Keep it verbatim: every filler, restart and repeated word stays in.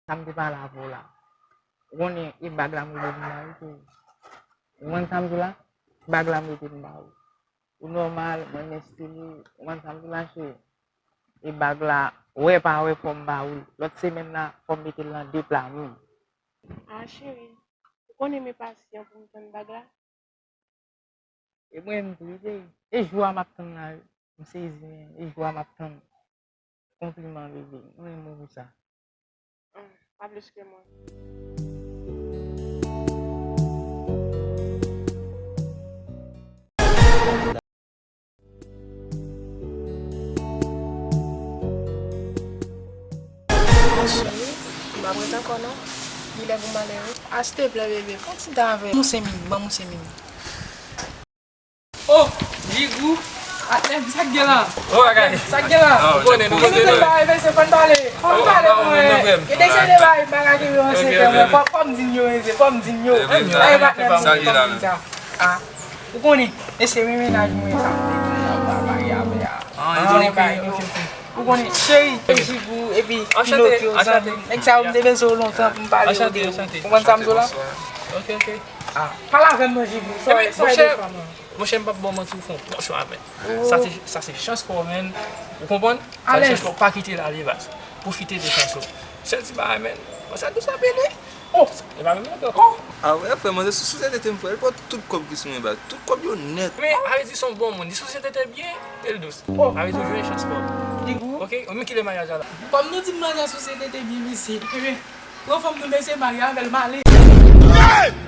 sa m te pale avè w la. Ou konnen, e bag la m rete m ba ou tou. Ou konn sa m di w la? Bag la m rete m ba ou. Ou nòmal, mwen renmen stil ou, ou konn sa m di w la, cheri? E bag la, wè pa wè, fò m ba ou l. Lòt semèn la, fò m mete l nan de pla moun. Ah, cheri, ou konnen m enpasyan pou m tann bag la? E mwen menm tou, wi, cheri. E jou a m ap tann la, wi. M sezi, men e jou a m ap tann. Konpliman, bebe. Mwen renmen w pou sa. Ah, pa plis ke mwen. Cheri, m ap ret ankò non. Li lè pou m ale, wi. Ah, silteplè, bebe, fè yon ti tan avè m. Ban m yon senk minit, ban m yon senk minit. Oh, Jigou, atnèm, sa k gen la? Oh, bagay. Sa k gen la? Ou konnen, nou konnen. Mesye, fò n pale, mesye, fò n pale. Fò n pale, mwen. Gen de bagay, bagay ke yo an sekrè, mwen. Fò, fò m di n yo, mesye, fò m di n yo. Ay, atnèm, fò m di sa. Ah, ou konnen, mesye, men mennaj mwen sa, m te di w, m ap mari avè a. Ou konnen bagay yo. Ou konnen, cheri, e Jigou, epi pilot yo, zanmi. Nèg sa yo, m te bezwen yo lontan pou m pale yo de ou. Ou konprann sa m di w la? Ok, ok. Ah, pale avè m non, Jigou. Sa w, sa w ede fanm nan? Monchè, m p ap ba w manti, ou fè yon bon chwa, men. Sa se, sa se chans pa w, men. Ou konprann? Sa se chans pa w, pa kite l ale, baz. Pwofite de chans ou. Sèl ti bagay, men. Mwen sa dous ap ele. Oh! E pa menm nèg ankò. Ah wè, frè, manzè sou sosyete te m frè, li pran tout kòb ki sou mwen, baz. Tout kòb yo nèt. Men, a vle di se yon bon moun. Li sosyete te byen, e l dous. A vle di w jwenn chans pa w. Jigou. Ok, ou menm ki lè maryaj la la? Kòm nou di m manzè sosyete te byen, mesye. Ebyen, pran fanm nou, mesye, marye avè l, m ale.